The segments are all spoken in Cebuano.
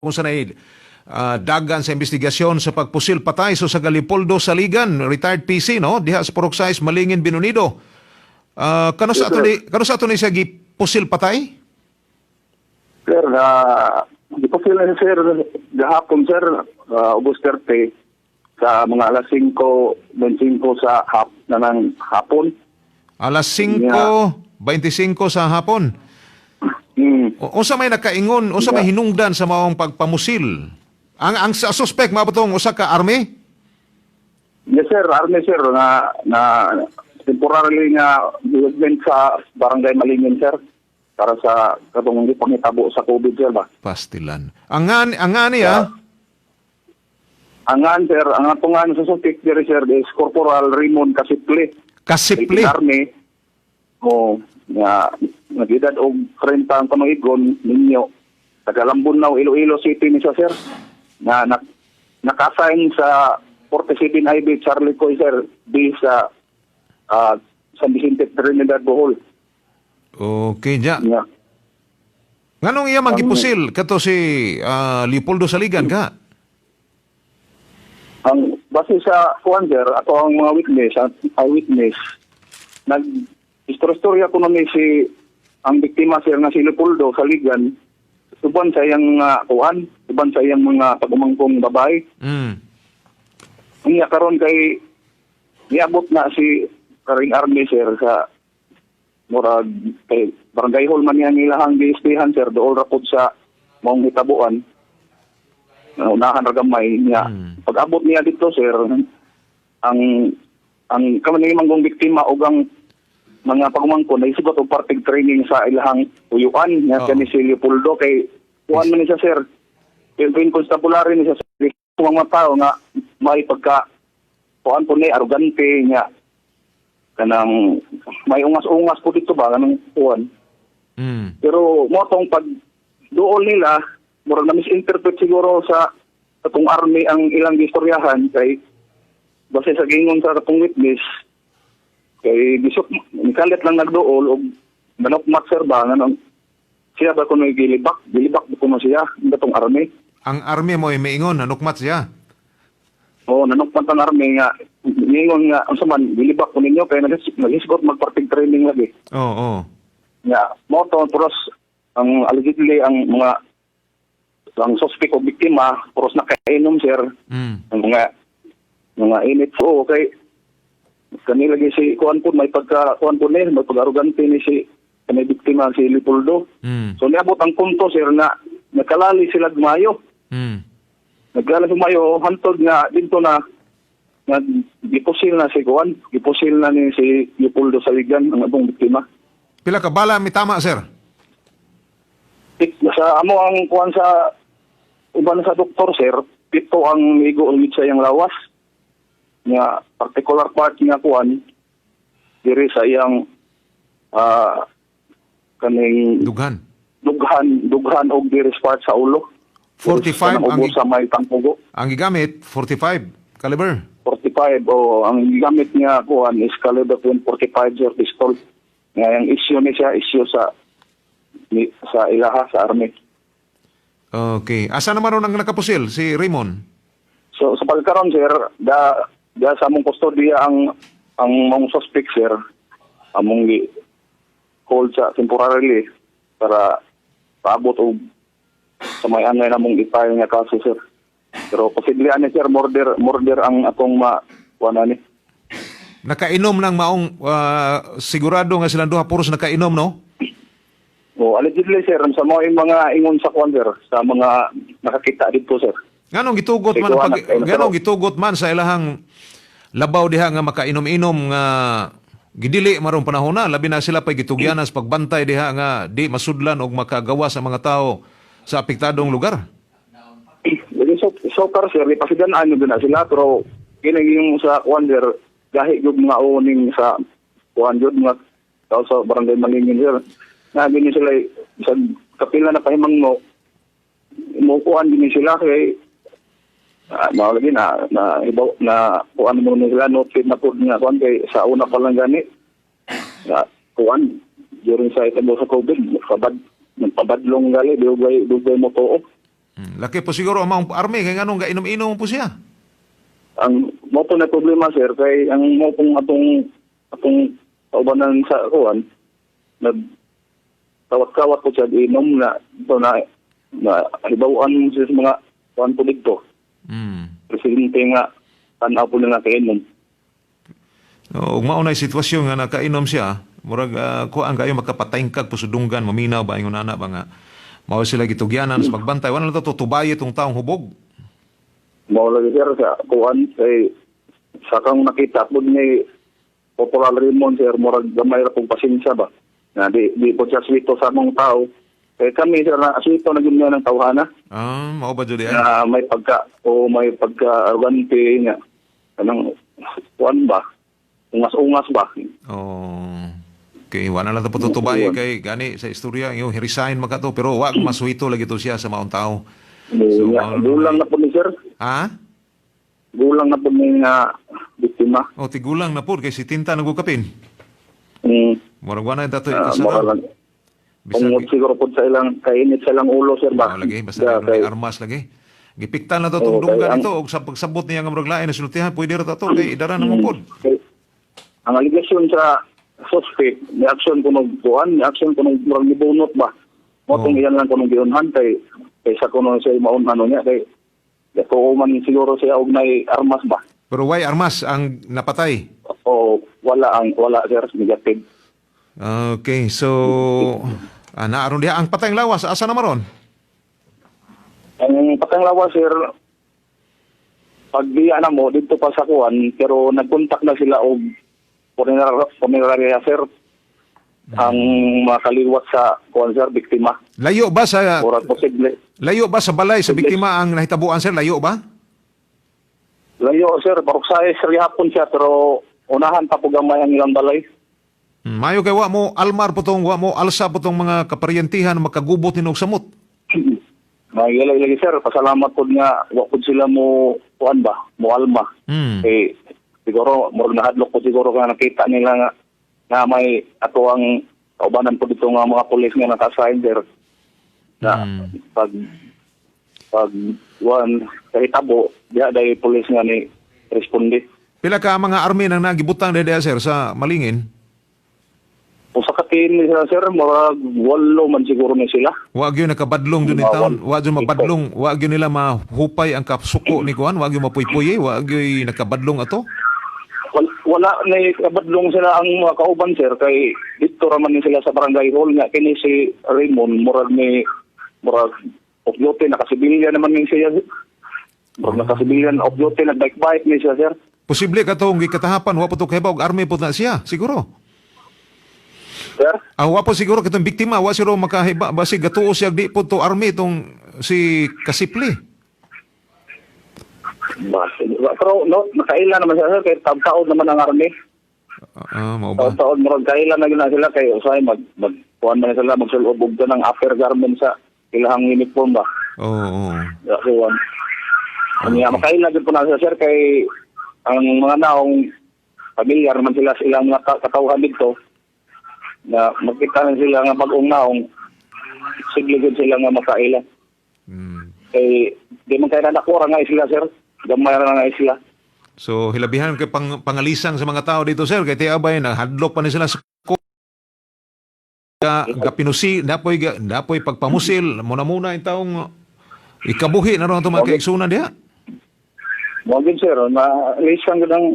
Kung sa nail dagan sa investigasyon sa pagpusil patay so sa Leopoldo Saligan, retired PC, no, diha sa Purok 6, Malingin, Binondo. Kano sa Yes, ato sir. ni kano sa ato ni siya gipusil patay? Sir, di ko sila, sir, gahapon, sir, August 30, sa mga alas 5:25 sa hap, na ng hapon. Alas 5:25 sa hapon. Unsa may nakaingon, unsa may hinungdan sa maong pagpamusil? Ang sa suspect mabutong usa ka army? Yes, sir, army, sir, na temporarily nga movement sa Barangay Malingin, sir, para sa katong pangitabo sa COVID, sir, ba? Pastilan. Ang nga niya, Ang nga, sir, ang atungan sa suspect diri, sir, is Corporal Raymond Casiple. Kasipli. Philippine Army o nga nag-edad og 30 ang kanuigon ninyo, taga Lambunao, Iloilo City ni siya, sir, na naka-assign sa 47 IB Charlie Coy, sir, B sa San Vicente Trinidad, Bohol. Okay, ja. Nga. Nganong iya man gipusil kato si Leopoldo Saligan ka? Ang base sa kuan, sir, ato ang mga witness, ang eyewitness, nag istorya ko ni si ang biktima, sir, nga si Leopoldo Saligan uban sa iyang mga kuan, uban sa iyang mga pagumangkong babae. Unya karon kay niabot na si karing army, sir, sa murag kay barangay hall man yang ilahang giistihan, sir, dool ra pud sa maong hitabuan. Unahan ra gamay niya. Pag abot niya dito, sir, ang kami manggong biktima ug ang mga pagumangkon naisugot og partig training sa ilahang tuyuan nga kani si Leopoldo kay kuan man ni siya, sir. Philippine Constabulary ni siya, sir. Kung mga tao nga may pagka kuan po ni arugante nga kanang may ungas-ungas po dito ba kanang kuan. Pero mo tong pag duol nila, murag na misinterpret siguro sa atong army ang ilang gistoryahan kay base sa gingon sa atong witness kay gisok nikalit lang nagduol og manokmat, sir, ba nga siya ba kuno gilibak gilibak ba kuno siya ang atong army. Ang army mo ay miingon, nanukmat siya. Oo, nanukmat ang army nga ningon nga unsa man gilibak ko ninyo kay naghisgot magpartig training lagi. Oo, oo. Nga mo to puros ang allegedly ang mga ang suspect o biktima puros nakainom, sir. Ang mga init, oo, kay kani lagi si kuan po may pagka kuan po ni may pag-arugante ni si kani biktima si Leopoldo. So niabot ang punto, sir, na nakalali sila mayo. Naglala mayo hantod nga dito na nga gipusil na si kuan, gipusil na ni si Leopoldo Saligan ang atong biktima. Pila ka bala mitama, sir? Sa amo ang kuan sa uban sa doktor, sir, pito ang migo ang sa iyang lawas nga particular part nga kuan diri sa iyang kaning Dughan. Dughan dughan og diri sa part sa ulo. 45 ang ang ubo sa may tangpugo. Ang gigamit 45 caliber. 45 o ang gigamit niya kuan is caliber .45, sir, pistol. Nga ang issue ni siya issue sa ni, sa ilaha sa army. Okay. Asa naman ron ang nakapusil si Raymond? So sa pagkaron, sir, da sa among kustodiya ang mong suspect, sir, among gi hold sa temporarily para paabot og sa may angay namong i-file nga kaso, sir. Pero posible ani, sir, murder murder ang atong ma kuan ani. Nakainom ng maong sigurado nga silang duha puros nakainom, no? O allegedly, sir, sa mga mga ingon sa kuan, sir, sa mga nakakita dito, sir. Nganong gitugot man ang pag, nganong gitugot man sa ilahang labaw diha nga makainom-inom nga gidili marong panahon na, labi na sila pay gitugyanan sa pagbantay diha nga di masudlan og makagawa sa mga tao sa apektadong lugar? Lagi so far, sir, ipasidan-an yun na sila pero kini yung sa kuan, sir, gahi gyud mga owning sa kuan jud mga tao sa Barangay Malingin, sir. Na gini sila sa kapila na pahimang mo mo kuan gini sila kay mao lagi na na ibaw na kuan mo ni sila noted na pud nga kuan kay sa una pa lang gani na kuan during sa itabo sa COVID kabad nagpabadlong gali dugay dugay mo tuo. Laki po siguro ang maong army kay nganong gainom-inom po siya. Ang mao po na problema, sir, kay ang mao pong atong atong kaubanan sa kuan nag kawat-kawat po siya inom na ito na na hibaw-an siya sa mga kuan po dito. Presidente nga tan-aw po na nga kainom. O, ug mao na sitwasyon nga nakainom siya, murag kuan kayo makapatayngkag po sudunggan, maminaw ba ingon ana ba nga mao sila gitugyanan sa pagbantay. Wala na to tutubayi itong taong hubog. Mao lagi, sir, sa kuan kay sa kang nakita po ni Corporal Raymond, sir, murag gamay ra pong pasensya ba na di di po siya swito sa among tao kay kami, sir, na swito na gyud niya ng tawhana. Ah, mao ba jud ay? Na may pagka o may pagka arrogante nga kanang kuan ba, ungas-ungas ba. Oh. Okay, wala na lang to tutubayi kay gani sa istorya yung resign maka to pero wa masuhito lagi to siya sa maong tao. So, So, nga, gulang na po ni sir. Ha? Gulang na po ni nga biktima. O tigulang na po kay si Tinta nagukapin. Murag wala na tato Mura ikasara. lang. Tungod siguro po sa ilang kainit sa ilang ulo, sir ba. Oh, lagi basta Da, kay armas lagi. Gipiktan na to tong Oo, dunggan ito og sa pagsabot niya nga murag lain na sultihan pwede ra ta to kay idara na mo pod. Kay, ang aligasyon sa suspect, ni action kuno kuan, ni action kuno murag nibunot ba. Mo tong iyan lang kuno giunhan kay kaysa kuno siya maunhan niya kay tuo man siguro siya og nay armas ba. Pero why armas ang napatay? O wala ang wala, sir, negative. Okay, so naaron diha ang patayng lawas asa na maron? Ang patanglawa, sir, pagbiya na mo dito pa sa kuan pero nagkontak na sila og funeraria, sir, ang mga kaliwat sa kuan, sir, biktima. Layo ba sa Murag posible. Layo ba sa balay sa biktima ang nahitabuan, sir? Layo ba? Layo, sir, paruksay sir hapon siya pero unahan pa po gamay ang ilang balay. Mayo kay wa mo almar po tong wa mo alsa po tong mga kaparyentihan makagubot ni og samot. Magilay lagi, sir, pasalamat po nga wa po sila mo kuan ba, mo alma. Eh siguro murag nahadlok po siguro nga nakita nila nga nga may ato ang kaubanan po dito nga mga pulis nga naka-assign, sir. Na pag pag one kahitabo diha dahil pulis nga ni responde. Pila ka mga army nang nagibutang diha, sir, sa malingin? Kung sa katiin nila, sir, murag walo man siguro ni sila. Wa gyud nakabadlong dun in town, wa gyud mabadlong, wa gyud nila mahupay ang kapsuko ni kuan, wa gyud mapuypuy, wa gyud nakabadlong ato. Wala na kabadlong sila ang mga kauban, sir, kay dito raman ni sila sa barangay hall nga kini si Raymond murag ni murag off duty, nakasibilyan naman ni siya. Murag nakasibilyan, off duty, nag bike bike ni siya, sir. Posible katong gikatahapan wa po to kahibaw og army po na siya, siguro. Sir. Ah, wa po siguro kitong biktima, wa siguro makahiba basi gatuo siya di po to army itong si Kasipli. Pero no, nakaila naman siya, sir, kay taon naman ang army. Ah, mao ba? Taon murag kaila na gyud na sila kay usahay mag mag kuan man sila magsulob og ng upper garment sa ilahang uniform ba. Oo. Oo. Kuan. Kanya makaila gyud po na sila, sir, kay ang mga naong pamilyar man sila sa ilang mga katawhan dito na makita na sila nga bagong naong sige gyud sila nga makaila. Kay di man kay nakura nga sila, sir. Gamay ra nga sila. So hilabihan kay pangalisang sa mga tao dito, sir, kay tiya bay nahadlok pa ni sila sa ga, gapinusi napoy ga, napoy pagpamusil muna-muna yung taong ikabuhi na ron itong mga kaigsunan diha. Mo gyud, sir, na lisan gyud ang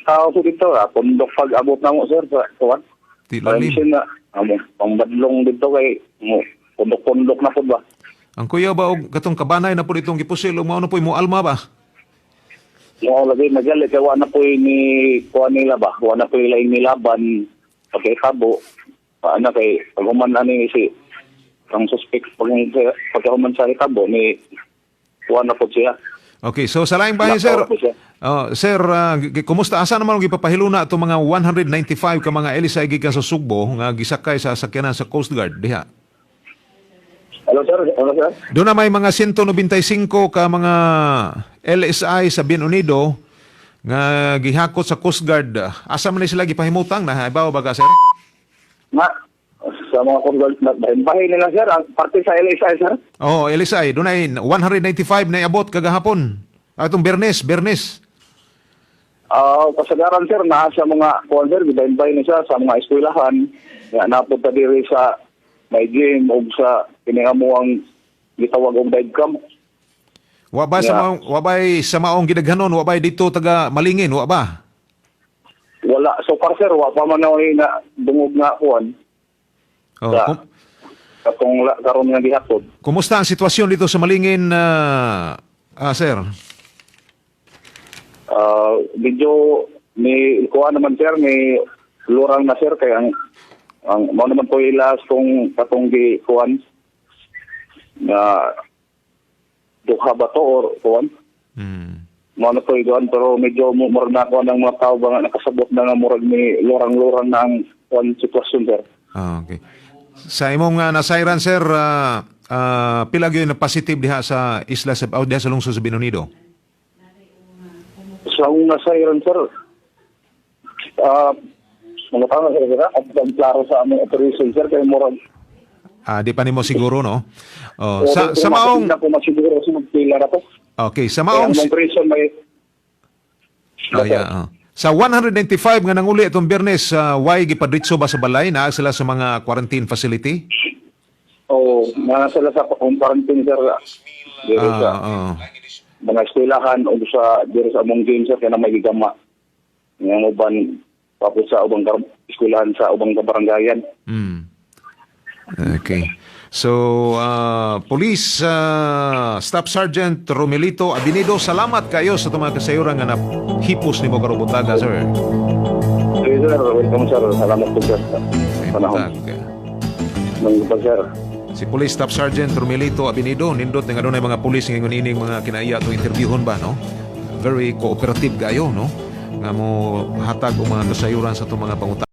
tao ko dito, ah. Pundok pag abot na mo, sir, sa kuan. Di lalim. Parang na amo pambadlong dito kay mo pundok-pundok na pud ba. Ang kuya ba og katong kabanay na po itong gipusil ug mao na po'y mo alma ba? Mo lagi magali kay wa na po'y ni kuan nila ba. Wa na po'y laing nilaban pagkahabo. Paano kay pag human ani si ang suspect pag pagkahuman sa hitabo ni kuan na po siya. Okay, so sa laing bahin, sir. Nakaw po siya. Oh, sir, kumusta asa naman ang gipapahiluna itong mga 195 ka mga LSI gikan sa Sugbo nga gisakay sa sakyanan sa Coast Guard diha? Hello, sir, hello, sir. Doon na may mga 195 ka mga LSI sa Bien Unido nga gihakot sa Coast Guard. Asa man ni sila gipahimutang na habaw ba ka, sir? Nga Sa mga coast guard, bahin nila, sir, ang parte sa LSI, sir. Oh, LSI, dunay 195 na iabot kagahapon. Atong Bernes, Bernes. Ah, kasagaran, sir, naa sa mga kuan, sir, gibahin-bahin na siya sa mga eskwelahan. Nga napunta diri sa may gym o sa kini ang gitawag og dive camp. Wa ba sa maong, wa bay sa maong gidaghanon, wa bay dito taga Malingin, wa ba? Wala so far, sir, wa pa man na na dungog nga kuan Oh, katong karon nga gihatod. Kumusta ang sitwasyon dito sa Malingin, sir? Ah, medyo ni kuan naman, sir, ni lurang na, sir, kay ang mao naman po ilas kung katong gi kuan nga duha ba to or kuan. Mao na to kuan, pero medyo murag na kuan ang mga tao ba nga nakasabot na nga murag ni lurang-lurang na ang kuan sitwasyon, sir. Ah, okay. Sa imong nasayran, sir, pila gyud na positive diha sa isla sa o diha sa lungsod sa Binondo? Sa una sa iron, sir, mga tao, sir, sir, at ang klaro sa among operation, sir, kay murag Ah, di pa nimo siguro, no? Oh, sa maong na po masiguro sa magpila na to. Okay, sa Kaya maong ang operation may Oh, yeah, oh. Sa 195 nga nanguli itong Biyernes, why gipadritso ba sa balay na sila sa mga quarantine facility? Oh, na sila sa home quarantine, sir. Diri sa mga eskwelahan o sa diri sa among gym, sir, kaya na may gigama. Nga uban tapos sa ubang eskwelahan sa ubang kabarangayan. Okay. So, Police Staff Sergeant Romelito Abinido, salamat kayo sa itong mga kasayuran nga napihipos nimo karong buntaga, sir. Sige, sir, welcome, sir. Salamat po, sir. Ay, Panahon. buntag. Mga sir. Si Police Staff Sergeant Romelito Abinido, nindot nga adunay mga pulis ngayon ining mga kinaiya to interviewhon ba, no? Very cooperative kayo, no? Nga mo hatag og mga kasayuran sa itong mga pangutan.